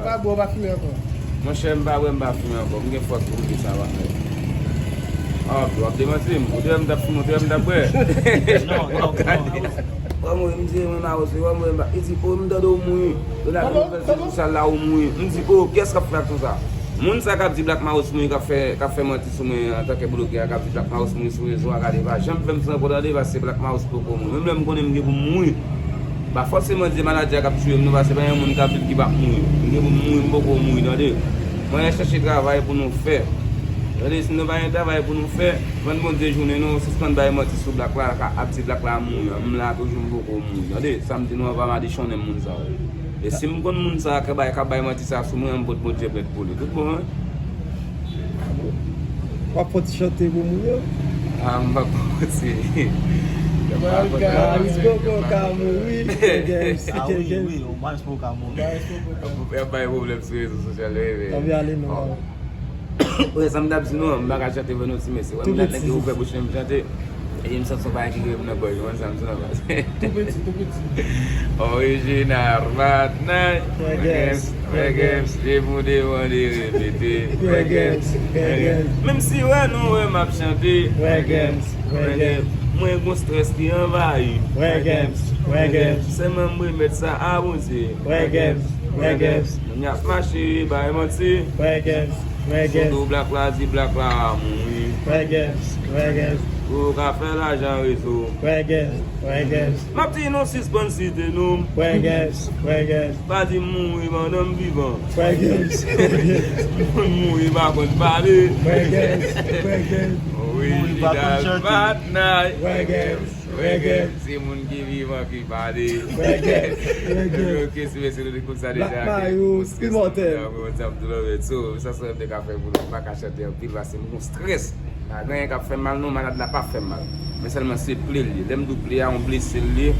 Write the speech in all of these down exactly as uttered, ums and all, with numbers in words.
Pa bwè, w pa fimen ankò. Monchè, m pa bwè, m pa fimen ankò. M gen fòs pou m di sa, pa fè. Ah, w ap demanti m. Ou te wè m t ap fimen, ou te wè m t ap bwè. Non, non, non. Wè mwen, m di, mwen, Maros, wè mwen, m pa, li di, o, m tande w mouri. Donald Trump fè sou sosyal la, ou mouri. M di, o, kiyès k ap fè aksyon sa? Moun sa k ap di Black Maros mouri, k ap fè, k ap fè manti sou mwen antanke blogè a, k ap di Black Maros mouri sou rezo a, gade, pa janm fè m santi tande, paske Black Maros poko mouri. Menm lè m konnen m gen pou m mouri. Pa fòseman di maladi a k ap tiye m non, paske pa gen moun k ap viv ki p ap mouri. M gen pou m mouri, m poko mouri, tande. Mwen al chèche travay pou nou fè. Tande, si nou pa gen travay pou nou fè, vann Bondye jounen nou, sispann bay manti sou Black la, ka ap di Black la mouri an. M la toujou, m poko mouri, tande. Sa m di nou an pa madichonnen moun sa yo. E si m konn moun sa a k bay, k ap bay manti sa sou mwen, m pot Bondye plent pou li. Tout bon, wi. W ap fè ti chante pou moun yo? Ah, m pa konn ti. Maris poko ka mouri. Games. Ah wi, wi, Maris poko ka mouri. Y ap bay pwoblèm sou rezo sosyal yo, wi. Anvi ale non. Wi, sa m t ap di nou an, m pa ka chante pou nou ti mesye. Wè m la nèg yo ouvè bouch mwen, m chante. E m santi yon bagay ki rive m nan gòj mwen, sa m di nan baz. Tou piti, tou piti. Orijinal Batnay. Wè Games, wè Games, depi w demande repete. Wè Games, wè Games. Menm si wè nou wè m ap chante. Wè Games, wè Games. Mwen gon strès ki anvayi. Wè Games, wè Games. Sèlman m remèt sa a Bondye. Wè Games, wè Games. Moun y ap mache bay manti. Wè Games, wè Games. Sou do Black la di Black la mouri. Wè Games, wè Games. Pou yo ka fè lajan rezo. Wè Games, wè Games. M ap di nou sispann site non m. Wè Games, wè Games. Pa di m mouri pandan m vivan. Wè Games, wè Games. Moun mouri pa konn pale. Wè Games, wè Games. Orijinal Batnay. Wè Games. Wè Games. Se moun ki vivan ki pale. Wè Games, wè Games. Ok, si mesye nou te konn sa deja. Black Maros, imòtèl. So, sa se te ka fè pou nou. M pa ka chante anpil, paske m gon strès. Pa gen anyen k ap fè m mal, non, malad la pa fè m mal. Men sèlman se pli l ye. Lè m di w pli a, yon blese l ye.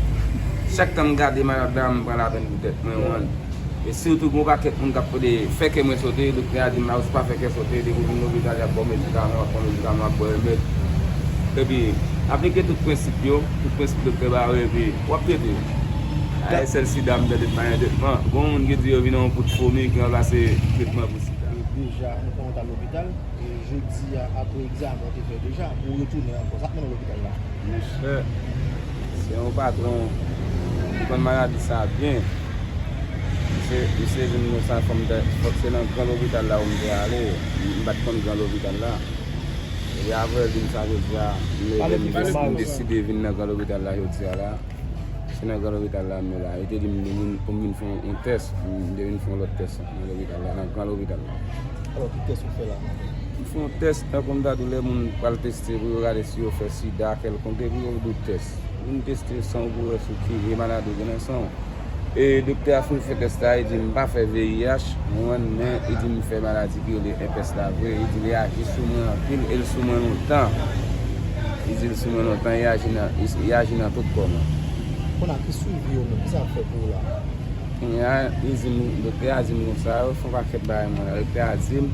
Chak tan m gade malad la, m pran lapenn pou tèt mwen, w konprann. E sitou gen yon pakèt moun k ap pede fè kè mwen sote, doktè a di m, "Maros, pa fè kè sote, depi w vin lopital, y ap ba w medikaman, w ap pran medikaman, w ap bwè remèd." Epi, aplike tout prensip yo, tout prensip doktè ba yo, epi w ap trete. A, sèl sida m tande pa gen tretman. Gen yon moun ki di yo vin yon poud fomi ki ranplase tretman pou sida. E deja, nou fè yon ta lopital. E jodi a, apre egzamen w te fè deja, pou w retounen ankò, sa k mennen w lopital la? Monchè, se yon patwon ki konn maladi sa byen. Misye, misye vin konsa, fò m te, fòk se nan gran lopital la pou m te ale. M pa t konn gran lopital la. Epi apre l di m sa jodi a, m leve, m deside vin nan gran lopital la jodi a la. Se nan gran lopital la m ye la. Yo te di m pou m vin, pou m vin fè yon, yon tès. M te vin fè yon lòt tès nan lopital la, nan gran lopital la. Alò, ki tès ou fè la? M fè yon tès, tankou m ta di w lè moun pral teste pou yo gade si yo fè sida kèlkonk, epi yo di w tès. Vin teste san w pou wè si w ki vye maladi w gen nan san w. E doktè a fin fè tès la, li di m pa fè V I H, w konprann, men li di m fè maladi ki rele èpès la vre. Li di li aji sou mwen anpil, e l sou mwen lontan. Li di l sou mwen lontan, li aji nan, li, li aji nan tout kò mwen. Kounye a, ki swivi yo menm, ki sa y ap fè pou ou la? Kounye a, li di m, doktè a di m konsa, yo fè yon pakèt bagay mwen la. Doktè a di m,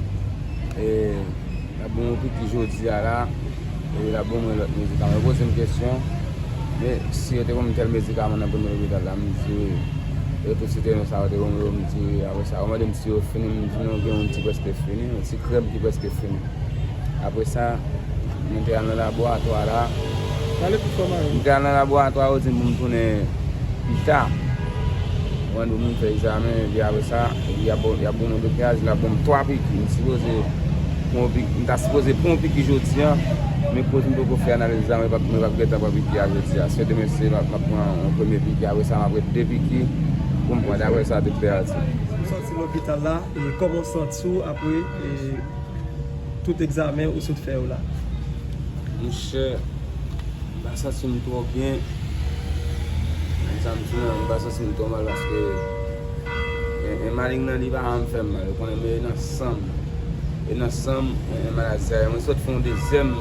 e, l ap ban m yon piki jodi a la, e l ap ban mwen lòt medikaman. Yo poze m kesyon, men si yo te ban m tèl medikaman nan premye lopital la, m di wi. Yo tout site non sa yo te ban m yo, m di wi. Apre sa, yo mande m si yo fini, m di non, gen youn ki prèske fini, yon ti krèm ki prèske fini. Apre sa, mwen te al nan laboratwa la. Pale pi fò, Mayo. Mwen te al nan laboratwa, yo di m pou m tounen pita. Mwen di pou m fè egzamen, epi apre sa, epi y ap, y ap ban mwen doktè a di l ap ban m twa piki. M sipoze pran yon piki, m ta sipoze pran yon piki jodi a, men koz m poko fè analiz la, mwen p ap, mwen p ap gentan pran piki a jodi a. Se demen se m ap, m ap pran yon premye piki, apre sa m ap ret de piki pou m pran, daprè sa doktè a di. Ou sòti lopital la, e kòman w santi w apre, e tout egzamen ou sot fè yo la? Monchè, m pa santi m twò byen. Menm sa m di w, m pa santi m twò mal paske en, en malignan li pa janm fè m mal. Ou konnen, men e nan san m. E nan san m, en, en maladi sa ye. Mwen sot fè yon dezyèm,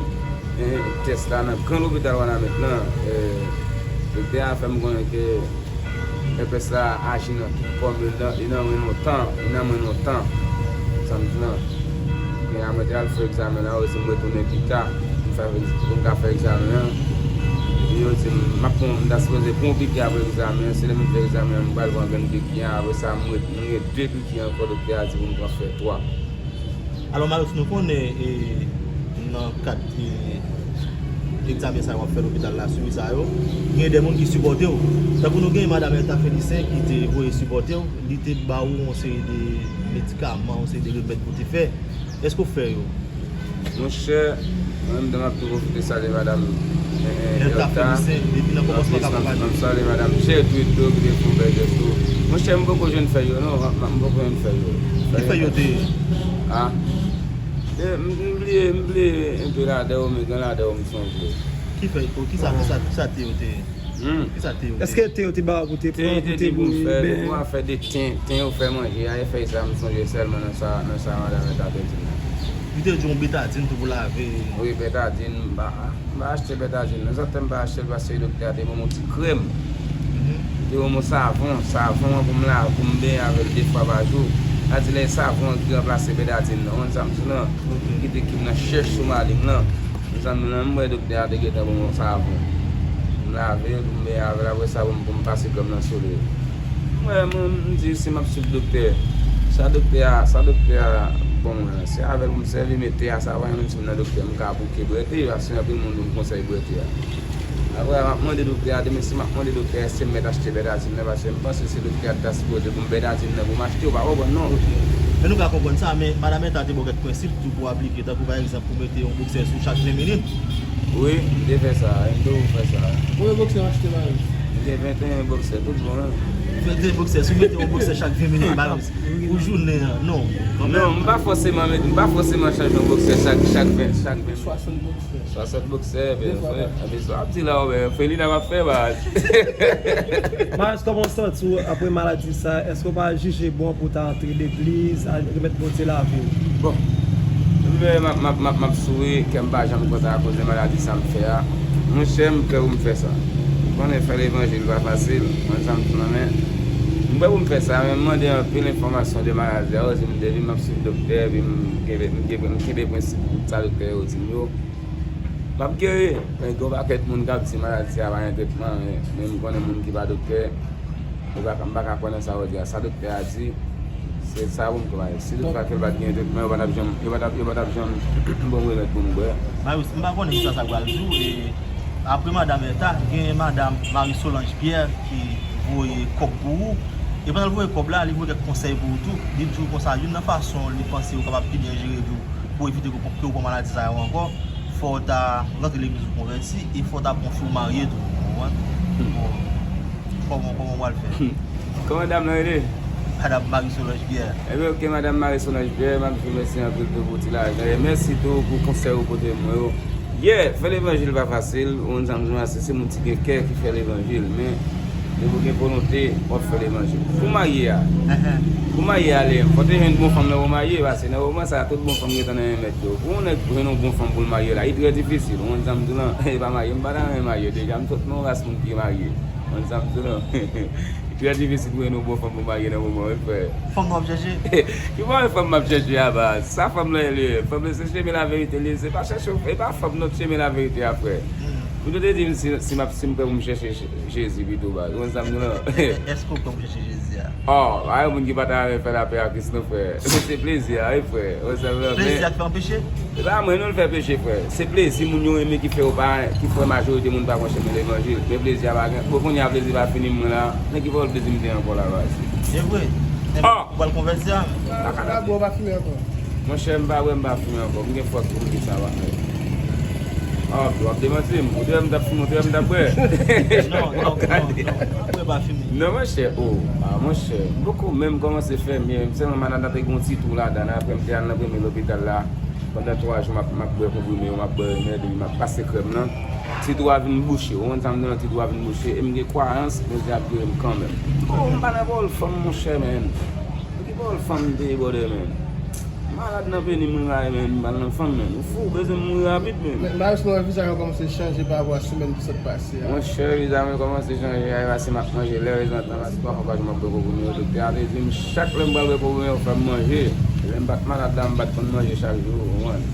en, tès la nan gran lopital Wanament lan. E, doktè a fè m konnen ke Èpès la aji nan tout kò m, li nan, li nan mwen lontan, li nan mwen lontan. Sa m di lan. Kounye a mwen te al fè egzamen la, yo di m retounen pita pou m fè, pou m ka fè egzamen an. Yo di m, m ap pran, m ta sipoze pran yon piki apre egzamen an. Se lè m fin fè egzamen an, m pral pran grenn piki an. Apre sa, m ret, m ret de piki ankò, doktè a di pou m pran fè twa. Alò, Marius, nou konnen, e, nan kad, e, egzamen sa yo w ap fè lopital la, swivi sa yo, gen de moun ki sipòte w. Tankou nou gen madanm Elta Felicien ki te voye sipòte w, li te ba ou yon seri de medikaman, yon seri de remèd pou w te fè. Èske w fè yo? Monchè, mwen menm, m ap tou pwofite salye madanm, eh, eh, Elta Elta. Felicien, depi nan kòmansman k ap anplis, m ap, m ap salye madanm Gertrude tou, ki te fè yon bèl jès tou. Monchè, m poko jwenn fèy yo, non, m, m poko jwenn fèy yo. Ki fèy yo te ye? Ah. Eh, m, m bliye, m bliye enpe ladan yo, men gen ladan yo m sonje. Ki fèy, oh, kisa, kisa, kisa te yo te ye? Hmm. Kisa te yo te ye? Èske te yo te ba ou pou te pran, pou te di pou m fè, ben, pou mwen fè de ten, ten yo fè manje a, e fèy sa m sonje sèlman nan sa, nan sa madanm Elta te di m nan. Li te di yon betadin tou pou lave. Wi, betadin, m pa, m pa achte betadin. Nan zòt tan m pa achte l paske doktè a te ban m yon ti krèm. Mhm. Li te ban m yon savon, savon an pou m lave, pou m benyen avè l de fwa pa jou. Sa di lè savon an ki ranplase betadin nan. Ou konn sa m di w lan? Ok. Ki te ki m nan chèch sou maleng lan. Mezanmi, nan m wè doktè a te gentan ban m yon savon. M lave l, pou m benyen avè l, apre sa pou m, pou m pase krèm nan sou li. Mwen, mwen, m di si m ap swiv doktè. Sa doktè a, sa doktè a ban mwen an, se avè l pou m sèvi, men te a sa pa yon moun si m nan doktè, m ka bouke bwè te, paske anpil moun ban m konsèy bwè te a. Apre a, m ap mande doktè a, demen si m ap mande doktè a, èske m mèt achte bèdazin nan, paske m panse se doktè a ki ta sipoze pou m bèdazin nan pou m achte, ou pa konprann non. Ok. Men nou ka konprann sa, men madanm Elta te ba w kèk prensip tou pou w aplike, tankou pa egzanp, pou mete yon boksè sou chak ven minit. Wi, m te fè sa, m te fè sa. Konbyen boksè w achte, Marius? M gen venteyen boksè, tout bon, wi. Venteyen boksè, si w mete yon boksè chak ven minit, Marius, pou jounen an, non. Non, m pa fòseman met, m pa fòseman chanje yon boksè chak, chak ven, chak ven minit. Swasant boksè. Swasant boksè, ben, frè, ebyen, sa w ap di la, ou ben, Felina m ap fè, baz. Marius, kòman w santi w apre maladi sa? Èske w pa jije bon pou w ta antre legliz, al remèt Bondye lavi w? Bon, m, m, m, m, m ap souri, kè m pa janm kontan akoz de maladi sa m fè a. Monchè, m prè pou m fè sa. M konnen fè levanjil pa fasil, mwen sa m di w nan men. M prè pou m fè sa, men m mande anpil enfòmasyon de maladi a, yo di m depi m ap swiv doktè, epi m kenbe, m kenbe, m kenbe prensip tout sa doktè yo di m yo. M ap geri, men gen yon pakèt moun k ap di maladi a pa gen tretman, men, men m konnen moun ki pa doktè, yo pa, m pa ka kwè nan sa yo di a. Sa doktè a di, se sa pou m kwè. Si toutfwa ke l pa t gen tretman, yo pa t ap janm, yo pa t ap, yo pa t ap janm bon remèd pou m bwè. Marius, m pa konnen kisa sa pral di w, e apre madanm Elta, gen madanm Marie Solange Pierre ki voye kòb pou ou. E pandan l voye kòb la, li voye kèk konsèy pou ou tou. Li di w konsa, youn nan fason li panse ou kapab pi byen jere vi w pou evite ke, ke w pran maladi sa yo ankò, fò w ta rantre legliz ou konvèti, e fò w ta pran fi w marye tou. Ou konprann? Bon, kòman, kòman w pral fè? Kòman dam nan rele? Madanm Marie Solange Pierre. Ebyen, ok, madanm Marie Solange Pierre, m ap di w mèsi anpil tou pou ti lajan. E mèsi tou pou konsèy ou pote mwen yo. Yeah, fè levanjil pa fasil. Ou konn sa m di w, se, se moun ki gen kè ki fè levanjil, men depi w gen volonte, w ap fè levanjil. Pou marye a, pou marye a, ale, fò w te jwenn bon fanm nan pou w marye, paske nan moman sa a, tout bon fanm gentan nan men mèt yo. Pou yon nèg jwenn yon bon fanm pou l marye la, li trè difisil. Ou konn sa m di w lan, e pa marye, m pa ta renmen marye deja, m sot nan yon ras moun ki marye. Ou konn sa m di w lan. Li trè difisil pou jwenn yon bon fanm pou marye nan moman, wi, frè. Fanm nan w ap chèche? Ki move fanm m ap chèche a, baz? Sa fanm nan ye li ye? Fanm nan se chemen laverite li ye. Se pa chèche, e pa fanm non, chemen laverite a, frè. Hmm. Ou te di m si, si m ap, si m prè pou m chèche Je-, Jezi pito, baz. Ou konn sa m di w lan? Èske w prè pou chèche Jezi a? Oh, pa gen moun ki pa ta renmen fè lapè ak Kris non, frè. Se plezi a, wi, frè. Ou konn sa m di w lan? Plezi a k fè w peche? E pa mwen non l fè peche, frè. Se plezi moun yo renmen ki fè yo pa, ki fè majorite moun pa pran chemen levanjil. Men plezi a pa gen. Bon, kounye a plezi pa fini mwen la. Nan ki pawòl plezi m te ankò la, baz? Se vre. Ou pral konvèti a? Ou pa bwè, ou pa fimen ankò? Monchè, m pa bwè, m pa fimen ankò. M gen fòs pou m di sa, pa. Ah, w ap demanti m. Ou te wè m t ap fimen, ou te wè m t ap bwè? Non, non, non, non. Pa bwè, pa fimen. Non, monchè, oh. Ah, monchè. M poko menm kòmanse fèmen. Sèlman malad la te gen yon ti twou ladan l. Apre m te al nan premye lopital la. Pandan twa jou, m ap, m ap bwè konprime yo, m ap bwè remèd, epi m ap pase krèm nan. Ti twou a vin bouche, ou konn sa m di w lan, ti twou a vin bouche, e m gen kwayans, Bondye ap geri m kanmenm. Oh, m pa nan pawòl fanm, monchè, men. Pou ki pawòl fanm m te ye, brother, men? Malad nan peni m, m rayi, men, m pa nan fanm, men. Ou fou, ou bezwen mouri rapid, men. Men, Marius, nou wè vizaj ou kòmanse chanje pa rapò a semèn ki sot pase a. Monchè, vizaj mwen kòmanse chanje a, e pa si m ap manje lè rezan tan, paske twa fwa pa jou m ap bwè konprime yo. Doktè a te di m, chak lè m pral bwè konprime yo, fò m manje. Lè m pa t malad la, m pa t konn manje chak jou, ou konprann?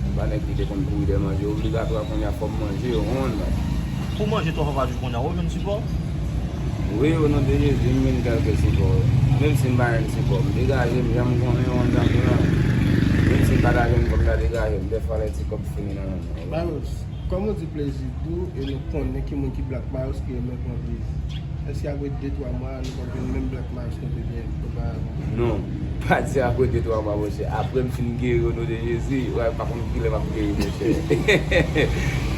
M pa nèg ki te konn kouri dèyè manje. Obligatwa kounye a fò m manje, ou konprann? Pou manje twa fwa pa jou kounye a, ou jwenn sipò? Wi, o non de Jezi, m jwenn kèlke sipò. Menm si m pa jwenn sipò, m degaje m, jan m konnen yo anndan m nan. Menm si m pa ta jwenn kòb la, degaje m. Dèfwa lè ti kòb fini nan men mwen. Mayoss, kòm ou di plezi dou e nou konnen ki moun ki Black Mayoss ki renmen pran plezi. Èske apre de twa mwa nou p ap jwenn menm Black Mayoss nou te gen oparavan? Non, pa di apre de twa mwa monchè. Apre m fin geri o non de Jezi, w pa konn kilè m ap geri monchè.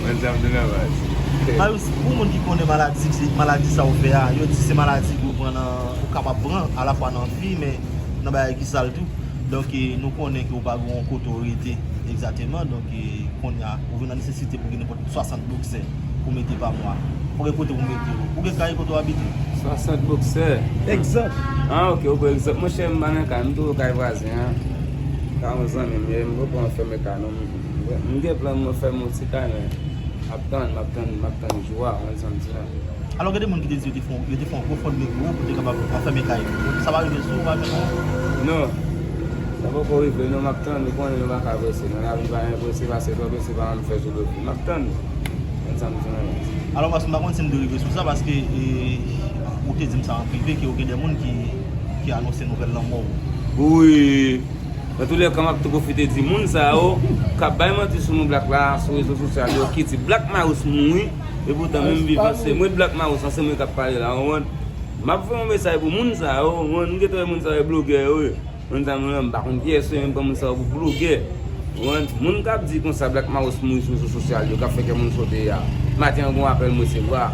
Mwen sa m di nan baz. Mayoss, pou moun ki konnen maladi, se maladi sa ou fè a, yo di se maladi ki ou pran nan, ou kapab pran alafwa nan vi, men nan bagay ki sal tou. Donk, e, nou konnen ke ou pa gen yon kote ou rete egzakteman. Donk, e, kounye a, ou vin nan nesesite pou gen nenpòt swasant boksè pou mete pa mwa. Ou gen kote pou mete yo. Ou gen kay kote ou abite? Swasant boksè. Egzanp. Ah, ok, ou pran egzanp. Monchè, m pa nan kay, m toujou kay vwazen an. Kay yon zanmi m ye, m poko anfèmen kay non. M, m gen plan mwen fè m yon ti kay, men m ap tann, m ap tann, m ap tann jou a, ou konn sa m di la. Alò, gen de moun ki te di yo te fè, yo te fè yon GoFundMe pou ou, pou te kapab anfèmen kay yo. Sa pa rive sou ou, pa menm? Non. Sa poko rive, non, m ap tann, ou konnen nou pa ka prese. Nan lavi pa gen prese, pase twò prese, pa janm fè sou do fi. M ap tann. Konn sa m di nan. Alò, paske m pa konn si m dwe rive sou sa, paske, e, ou te di m sa an prive, ke ou gen de moun ki, ki anonse nouvèl lanmò ou. Wi. Nan tou lè ka, m ap tou pwofite di moun sa yo k ap bay manti sou nou Black la, sou rezo sosyal yo, ki di Black Mayoss mouri, e poutan menm vivan se mwen Black Mayoss, se mwen k ap pale la, ou konprann? M ap voye yon mesaj pou moun sa yo, ou konprann? M gentan wè moun sa yo e blogè yo ye. Moun sa yo, m pa konn kiyès yo, men m pran moun sa yo pou blogè. Ou konprann? Moun k ap di konsa Black Mayoss mouri sou rezo sosyal yo, k ap fè kè moun sote a. Maten an, gon apèl m resevwa.